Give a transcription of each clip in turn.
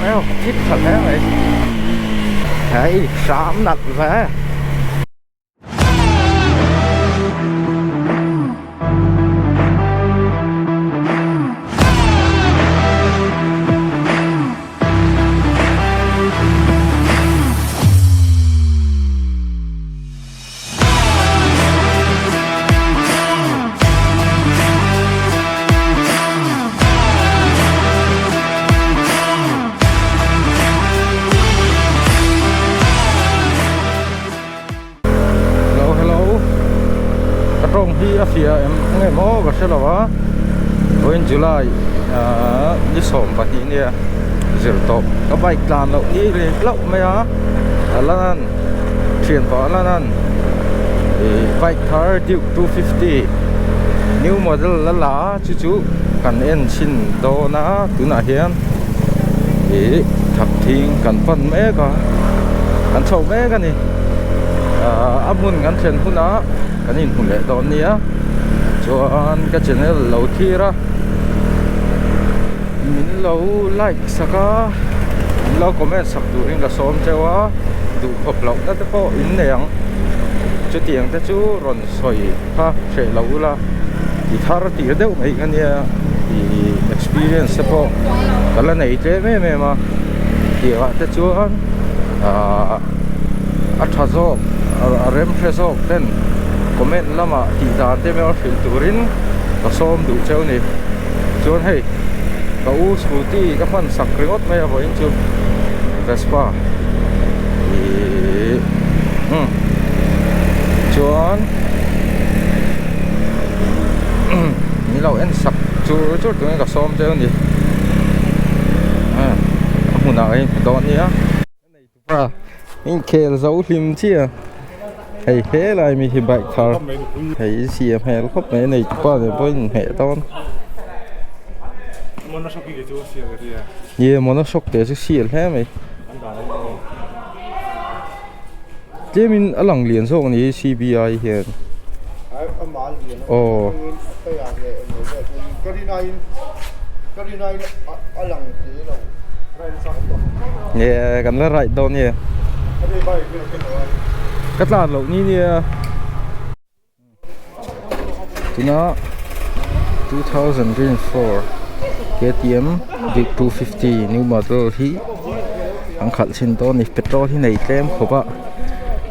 eo fit tha hle mai hei hram nalh ve. Hello hello ka tawng hi a fiah em nge maw ka hre lo a vawiin July ahh ni 12 nia zir tawh ka bike tlan loh ni leh hlauh mai a a lan thian pah a lan ih bike thar Duke 250 new model la la a chu chu kan en chhin dawn a tunah hian ih thakthing kan pan mek a kan chho mek a ni ahh a hmun kan thlen hunah kan inhmu leh dawn nia chuan ka channel lo thlir a min lo like sak a min lo comment sak turin ka sawm teuh a duhkhawp loh na te pawh in nei ang chutiang te chu rawn sawi kha hreh lo ula ti thar tir deuh mai kha nia ih experience te pawh ka la nei tlem em em a tirah te chuan ahh a tha zawk a rem hre zawk ten comment lamah tih dan te emaw hrilh turin ka sawm duh cheu a ni chuan hei ka u scooty ka hman sak ringawt mai a vawiin chu Vespa ihh umm chuan min lo en sak chur chur turin ka sawm cheu a ni a hmunah ka inhmu dawn nia inkhel zo hlim chiah hei helai mi hi bike thar hei siam hmel khawp mai a nei tupa nen pawh a inhmeh dawn monoshock te chu sial hle mai. Tlemin a lang lian zawk a ni C_B_I hian aw. Nge kan la ride dawn nge ka tlan loh ni nia. Tuna 2024 KTM Duke 250 new model hi an khalh chhin dawn a ni petrol hi nei tlem khawp a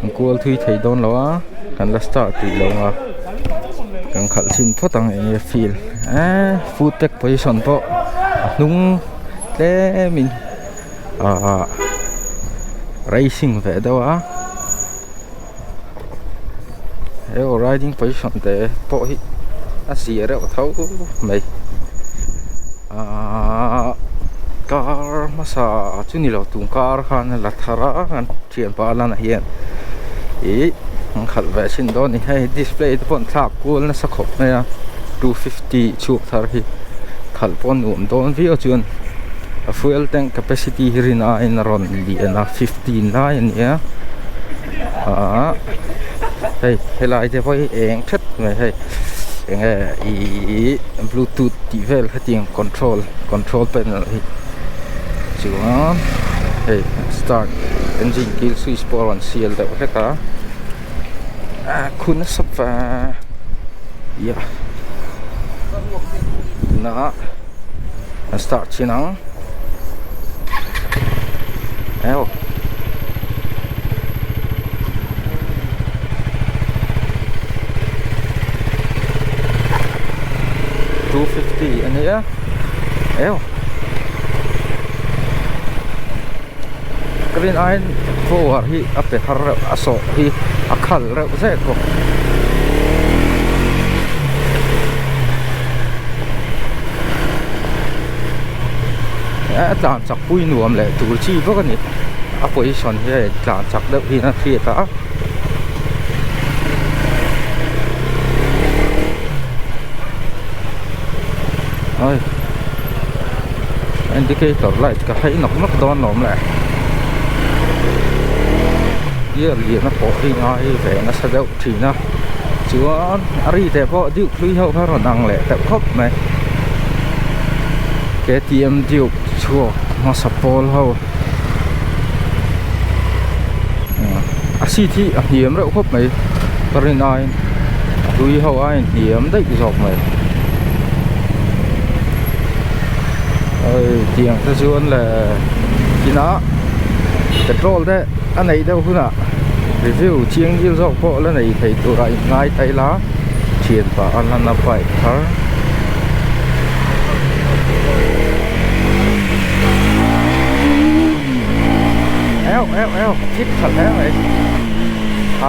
an kual thui thei dawn lo a kan la start tih lo a kan khalh chhin phawt ang eng nge feel eee foot pack position pawh a hnung tlem in ahh racing ve deuh a. He aw riding position te pawh hi a zia reuh tho mai ahh car hmasa chu ni lo tun car khan a la thar a kan thianpa lana hian ih an khalh ve chhin dawn a ni hei display te pawh an thlak kual nasa khawp mai a 250 chhuak thar hi khalh pawh a nuam dawn viau chuan a fuel tank capacity hi rin aiin a rawn lian a 15 lai a ni a. Ahh hei helai te pawh hi eng thet mai hei enge ihh bluetooth tih vel hetiang control control panel hi chuan hei start engine kill switch pawh a rawn sial deuh hlek a ah khu nasa va yah tunah an start chin ang. Eo. 250 a nia eo green aiin power hi a pe har reuh a sawh hi a khal reuh zek bawk. A tlan chak pui nuam leh tur chi vak a ni a position hi a tlan chak deuh hian a hriat a ai indicator light ka hai nawk nawk dawn lawm le gear lian a pawh hi ngai ve nasa deuh thin a chuan a ri te pawh deuh hlui ho kha rawn ang leh teuh khawp mai KTM Duke chhuak hmasa pawl ho a seat hi a hniam reuh khawp mai ka rin aiin a hlui ho aiin hniam daih zawk mai hei tiang te chuan le inah petrol te a neih deuh hunah review chiang deuh zawk pawh la nei thei turah in ngai ta ila thian pah a lan a bike thar. Eo eo eo thip tha hle mai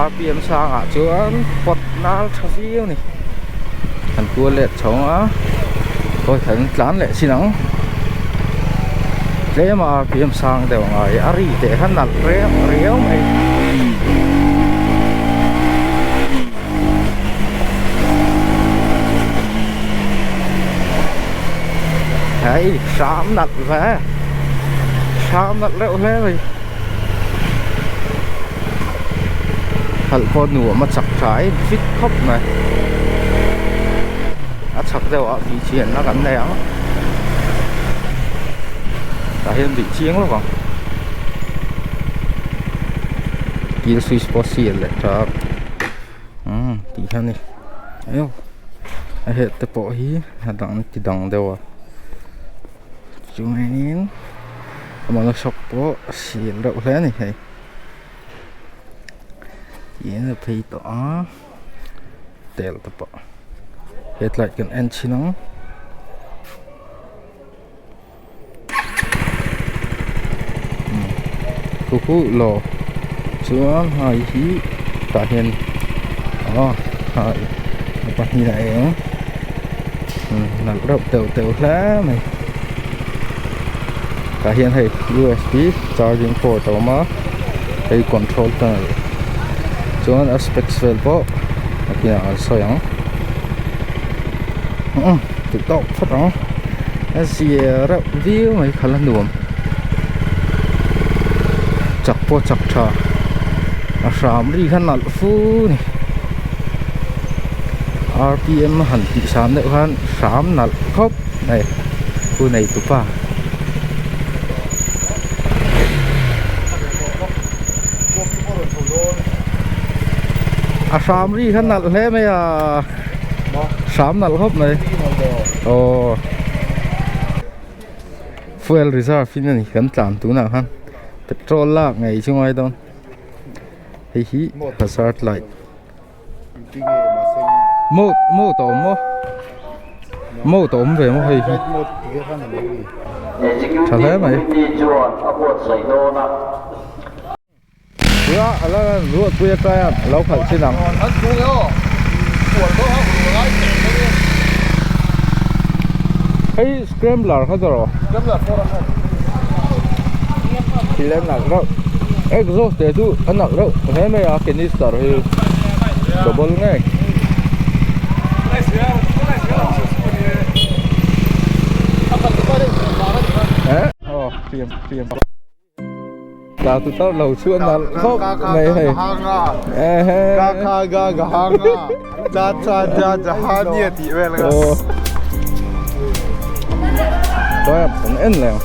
rpm sangah chuan pawt nal tha viau a ni kan kual let chhawng a hawi khan tlan leh chin ang tlem a rpm sang deuh a ngai a ri teh kha nalh reuh riau mai. Hei hram nalh ve hram nalh reuh hle mai khalh pawh nuam a chak tha in fit khawp mai a chak deuh ah bih chian na kan nei ang tah hian bih chiang lawk ang kil switch pawh sial leh tha. Umm tih hian ni eo a het te pawh hi a dang ti dang deuh a chuanin a monoshock pawh a sial reuh hle a ni hei tiin a phei tawh a tel te pawh headlight kan en chhin ang. Khuh law chuan hai hi tah hian aw hai a pahnih a eng nalh reuh teuh teuh hle mai tah hian hei usb charging port a awm a hei control panel chuan a specs vel pawh a kinah an sawi ang duh tawk phawt ang. A zia reuh viau mai kha la nuam chak pawh chak tha a hram ri kha nalh fu a ni rpm a han tih san deuh khan hram nalh khawp mai hu nei tupa. A hram ri kha nalh hle mai a. Hram nalh khawp mai aw fuel reserve in ani kan tlan tunah khan petrol lak ngei chu ngai dawn hei hi hazard light mode mode a awm maw mode a awm ve maw hei hi tha hle mai. Tua a la ruat pui a try a a lo khalh chin ang. Hei scrambler kha tawh thil a nalh reuh exhaust te chu a nalh reuh hle mai a canister hi double ngei. Ta tu tawh lo chu a nalh khawp mai hei. Ka kha ga ga ha nga cha cha ja ja ha nia tih vel kha. Toi kan en leh ang.